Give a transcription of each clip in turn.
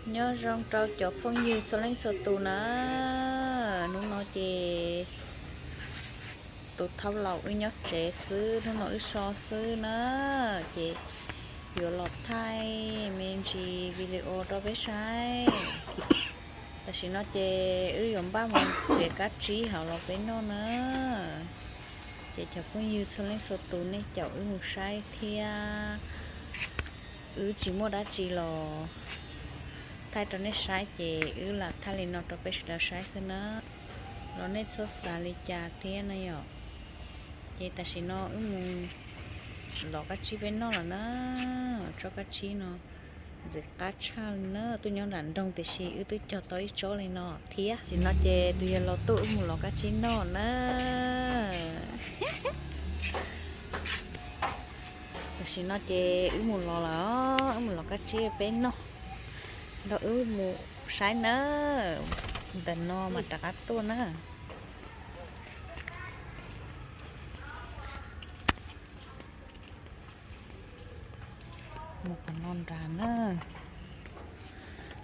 Nyob zoo rau cov phooj ywg txhua leej txhua tus na. Hnub no ces tus thaub laus wb nyob tsev xwb, hnub no wb so xwb na. Ces yuav los thaij me ntsis video rau peb saib. Tam sim no ces wb yuav npaj mus txiav kab tsib hauv los peb noj na. Ces cov phooj ywg txhua leej txhua tus nej caum wb mus saib thiab. Wb tsis muaj dab tsi los thaij rau nej saib ces wb lam thaij li no rau peb sawv daws saib xwb na. Los nej txhob xav li cas thiab na yom. Ces tam sim no wb mus lov kab tsib peb noj lawm na. Tsob kab tsib no ntxim qab tshaj li na, tuaj nyob nram nroog tiam sis wb twb cog tau ib tsob li no thiab. Tam sim no ces tus yawg laus tuaj wb mus lov kab tsib noj na. Tam sim no ces wb mus lov lawm, wb mus lov kab tsib peb noj, nrog wb mus saib na. Ntawm no mas rov qab tuaj na. Mus qhov no nrad na.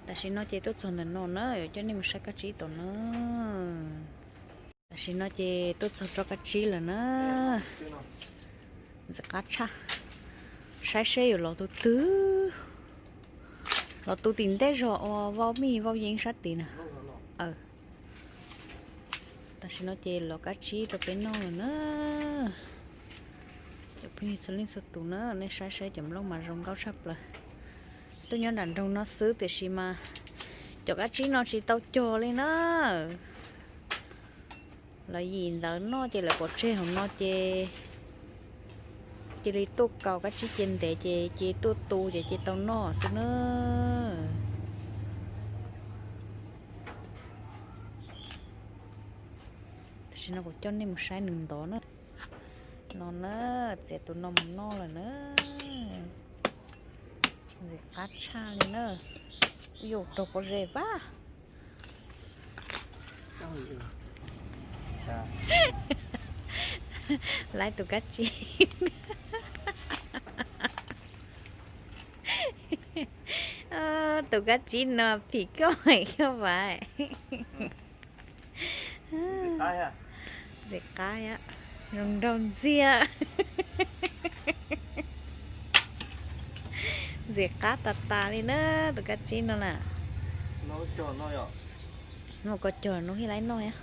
Tam sim no ces tuaj txog ntawm no na, yuav coj nej mus saib kab tsib tom na. Tam sim no ces tuaj txog tsob kab tsib lawm na. Ntxim qab tshaj. Saib seb yuav lov tus twg. Lov tus tim ntej zog uas vau mij vau yeeb sab tid na. Tam sim no ces lov kab tsib rau peb noj lawm na. Cov phooj ywg txhua leej txhua tus na, nej saib saib cov nplooj mas zoo nkauj tshaj plaws. Tuaj nyob nram nroog no xwb tiam sis mas cov kab tsib no tsis tau cog li na. Lawv yim ntawd noj ces lawv pov tseg hauv no ces cia li tuaj kaus kab tsib cia ntev ces cia tuaj tu ces cia tau noj xwb na. Tam sim no kuv coj nej mus saib nws ntov na. No na, txiav tus no mus noj lawm na. Ntxim qab tshaj li na. Yuav raug pob zeb vab. Laib tus kab tsib. Tus kab tsib no phim koj koj vas. Ntxim qab, zoo nraug ntxiag. Ntxim qab tas tas li na, tus kab tsib no na. Mus koj cog hnub hib laib noj thiab.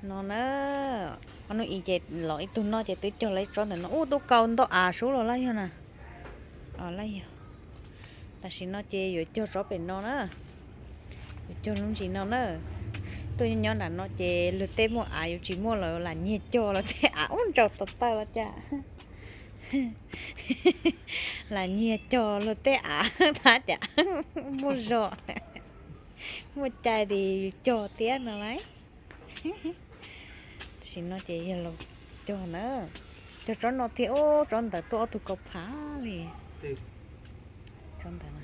No na, ob hnub i ces los ib tug noj ces twb cog lawm ib tsob ntawm no, ub, twb kaus ntau av sub los laj yog na. Laj yog. Tam sim no ces yuav cog tsob pem no na. Yuav cog lub ntsis no na. Tuaj nyob nram no ces luag tej muaj av, yuav tsis muaj lawm lam nyiag cog luag tej av, ub, ntsaus tau taw los cas. Lam nyiag cog luag tej av tab cas muaj zog, muaj cai ces cog thiab no lauj. Tam sim no ces yog los cog na. Cog tsob no thiab, ub, tsob ntawd tuaj ob tug kaus phav li. Tsob ntawd na.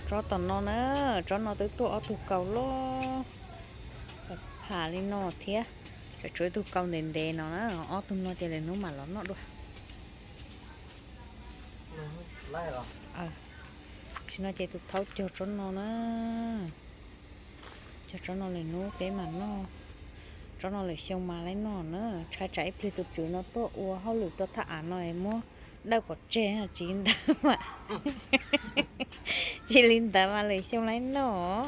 Tsob tom no na, tsob no twb tuaj ob tug kaus loj phav li no thiab. Tshuav ib tug kaus ntev ntev no na, ob tug no ces lwm hnub mam los noj dua. Tam sim no ces tus thaub cog tsob no na. Cog tsob no lwm hnub peb mam noj. Tsob no lwm xyoo mas laib noj na. Ntshai tsam ib pliag tus tswv no tuaj ua hauj lwm rau thaj av no es muab dawj pov tseg, tsis li ntawd mas, tsis li ntawd mas lwm xyoo laib noj.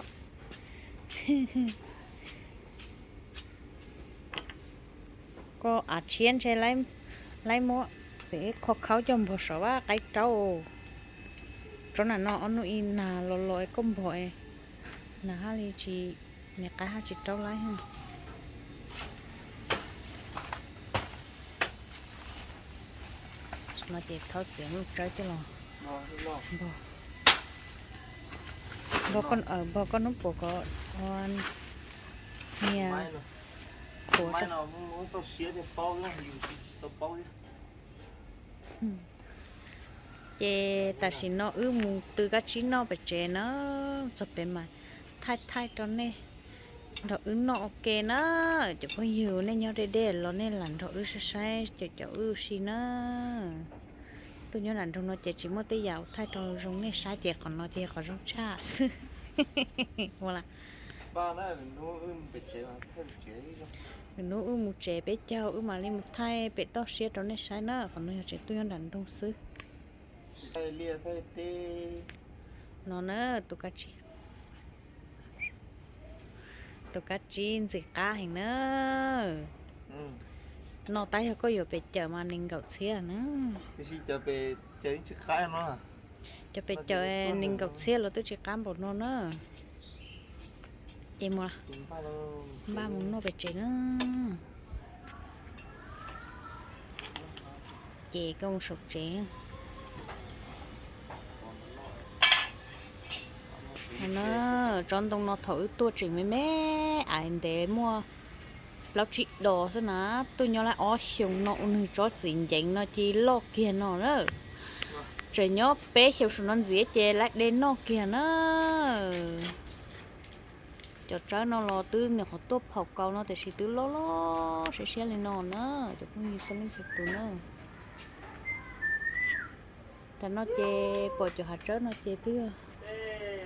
Koj av tshiab ntshe laib muab txiv qho khaub coj npog saum vaj qaib raub. Tsob nram no ob hnub i nag los los es koj npog es nag haj li tsis, niam qaib haj tsis raub laib. No ces thaub txiav nplooj tsawb coj los npog. Npog koj hnub puas kom niag puas. Ces tam sim no wb mus tw kab tsib noj pem tsev na, txog pem mas thaij thaij rau nej Nrog wb noj ua ke na, cov phooj ywg, nej nyob deb deb los nej lam nrog wb saib saib cov cov wb si na. Tuaj nyob nram nroog no ces tsis muaj tej yam ua thaij rau zoo nej saib ces qhov no ces yog qhov zoo tshaj xwb. Ua la, nws hnub wb mus tsev peb caug wb mam li mus thaij pem toj siab rau nej saib na, qhov no yog tseem tuaj nyob nram nroog xwb. No na, tus kab tsib, tus kab tsib ntxim qab heev na. No tab yog koj yuav pes cawm mas nees nkaum txhiab na. Cov pes cawm nees nkaum txhiab los twb tsis qab npaum no na. Ces mus, npaj mus noj pem tsev na. Ces koj mus saum tsev. No na, tsob ntoo no thaum wb tuaj tseem me me, aiv ntev muaj plaub tsib dos xwb na. Tuaj nyob lawm ob xyoos no ua nws tsob txiv nceev no cia li loj kiag no na. Tseem nyob peb xyoos saum no ntxiv ces lawv de noj kiag na. Cov tsawb no los twb nyuam qhuav tuaj phaum kaus no tiam sis twb loj loj siab siab li no na, cov phooj ywg txhua leej txhua tus na. Tam no ces pom cov hav tsawb no ces twb yog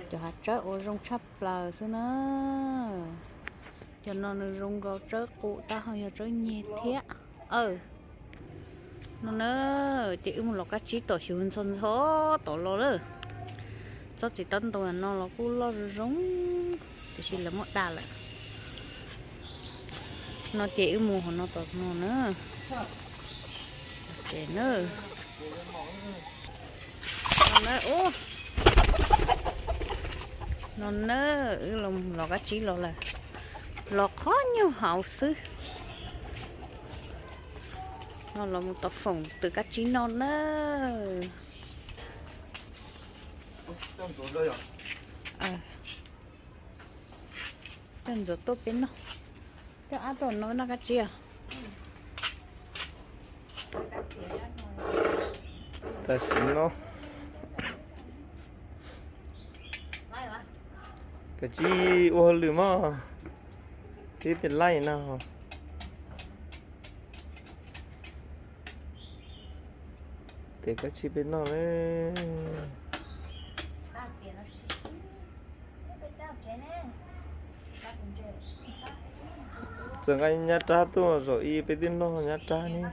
cov hav tsawb uas zoo tshaj plaws xwb na. Cov no nws zoo nkaus tsawb qus tab ho yog tsawb nyeg thiab. Aw, no na, ces wb mus los kab tsib tom xyuv ntxhov ntxhov tom los lawm. Tsob txiv taub ntoo no los kuj loj zoo zoo, tiam sis lawv muab da lawm. No ces wb mus hauv no tom no na. Ces na, no na, wb los kab tsib los lawm, los qhov nyuag hauv xwb. No los mus tau foom twm kab tsib noj na. Coj ntxuav tuaj peb noj. Coj ab tuaj no noj kab tsib os. Tam sim no kab tsib ua hauj lwm mog, tib tej laij no. Tes kab tsib peb noj na. Txawm nqa nyab rab tuaj zaum ib peb twb noj nyab rab ne.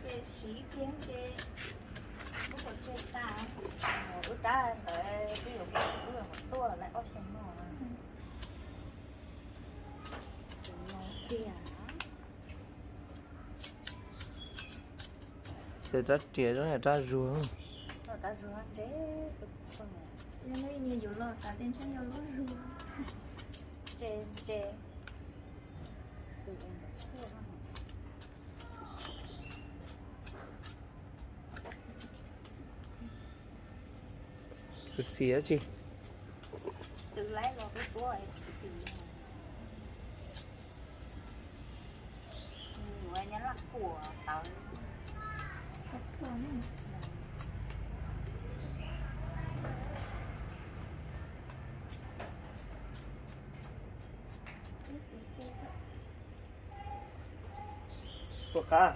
Tus kom ntev, lub qhov tseg tas, lub rab ntawd twb yuav, twb yuav tuaj lawm ob xyoos no. Ces rab riam zoo yam rab zuag. Rab zuag ntse, yus los xav tias ntshe yog lub zuag. Ntse ntse. Kuv xim dab tsi? Twb laib los kuv tuaj xim. Yuav nyab laj kuam tawv. Puas qab?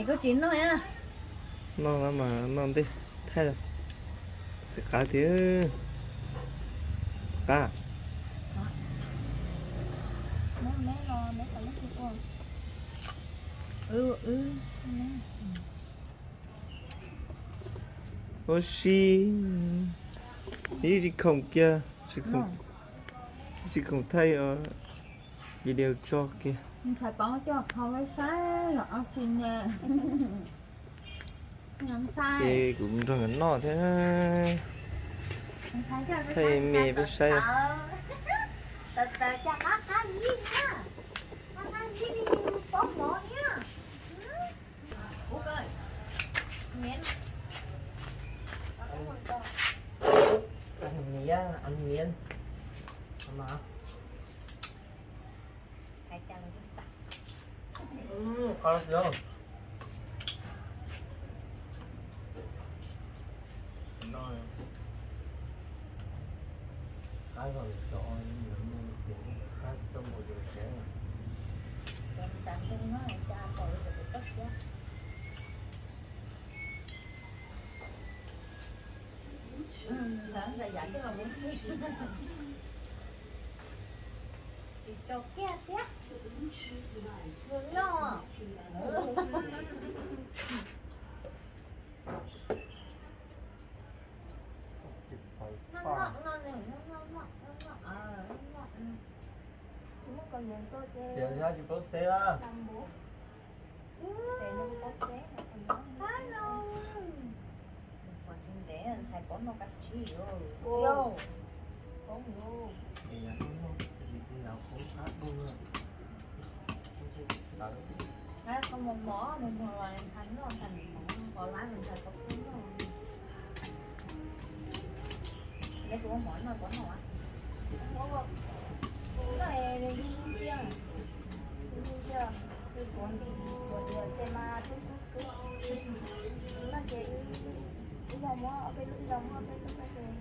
Es koj tsis noj a? Noj mas noj ntej thaij, txiv qab tiag. Qab. Ua si, ib tsis khoom kiag, tsis khoom thaij video tso kiag. Ces kuv nrog nkawd noj thiab, thaij me peb saib. Ăn miến, ăn miến. Ăn mà. Ừm, ngon lắm. Ngon. Cái còn chỗ nhiều, nhiều tiền, cái trong một giờ sáng. Ntawd ntawd yam twg los mus tsis, tsis tau kiag thiab. Nws loj. Noj noj no nws, noj noj noj noj noj, noj noj. Tsis muaj kaus yawg tuaj ces tsis paub seb a. Ntev ntxhais Pov noj kab tsib. Yog, Pov noj, koj mos mos, mos mos los ntxhais noj, ntxhais mos mos los lab ntxhais Pov noj. Neb tus mos mos noj Pov noj a? Noj es yug yug cia, yug yug cia, yug Pov nti, Pov tias tes mas twb twb twb, noj ces wb yog muab ob peb lub, yog muab ob peb lub ces.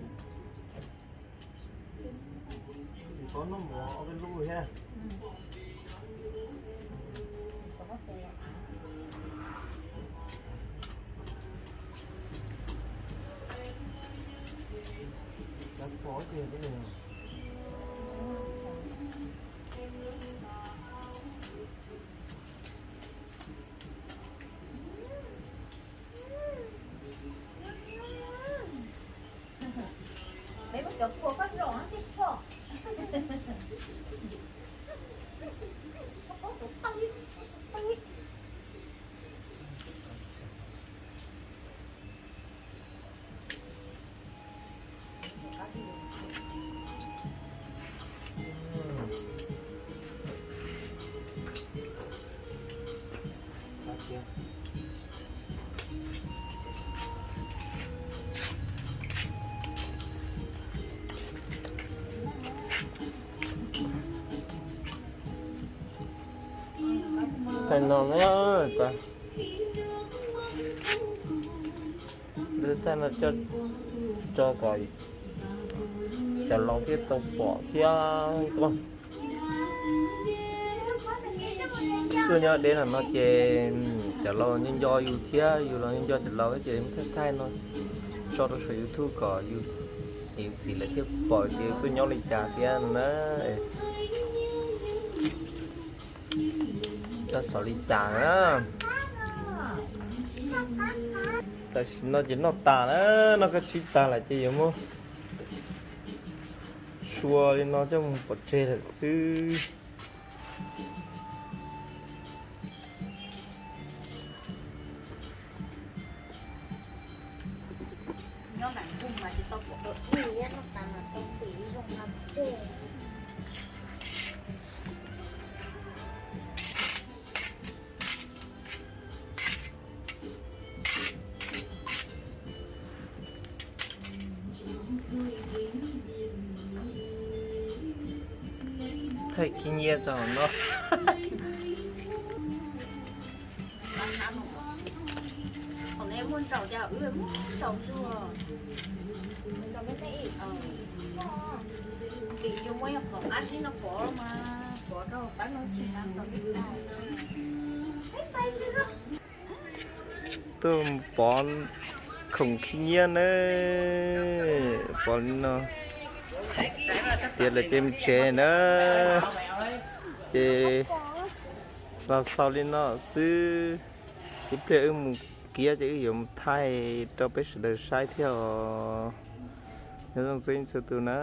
Tsis paub noj mov ob peb lub thiab. Peb muab cov kua koj zom no tej tso. Koj paub tus tawj, tus tawj. Thaij no na, thaij no coj tso kom cov laus thiaj tau pom thiab. Tuaj nyob deb no no ces cov laus nco nco yus thiab yus los nco nco cov laus ces thaij thaij no tso rau saum YouTube kom yus niam yus txiv lawv thiaj pom tias tuaj nyob li cas thiab no na. Tso xov li cas na. Tam sim no ces noj tas na, noj kab tsib tas lawm ces yuav muab sua li no coj mus pov tseg lawm xwb. Nyob nram ntug mas tsis tau pom dua ib, noj tas mas tau pom zoo no tseg. Thaij khib nyiab tso no. Thaum nej muaj ntsaum cas wb muaj ntsaum zuag. Tim yus muaj yog qhov qab zib no pov mas pov rau qab no tsis tas tau li cas. Tuaj pov khoom khib nyiab na, pov li no. Ces lawv ces mus tsev na, ces los xaus li no xwb. Ib pliag wb mus kiab ces wb yuav mus thaij rau peb sawv daws saib thiab os. Nyob zoo txhua leej txhua tus na.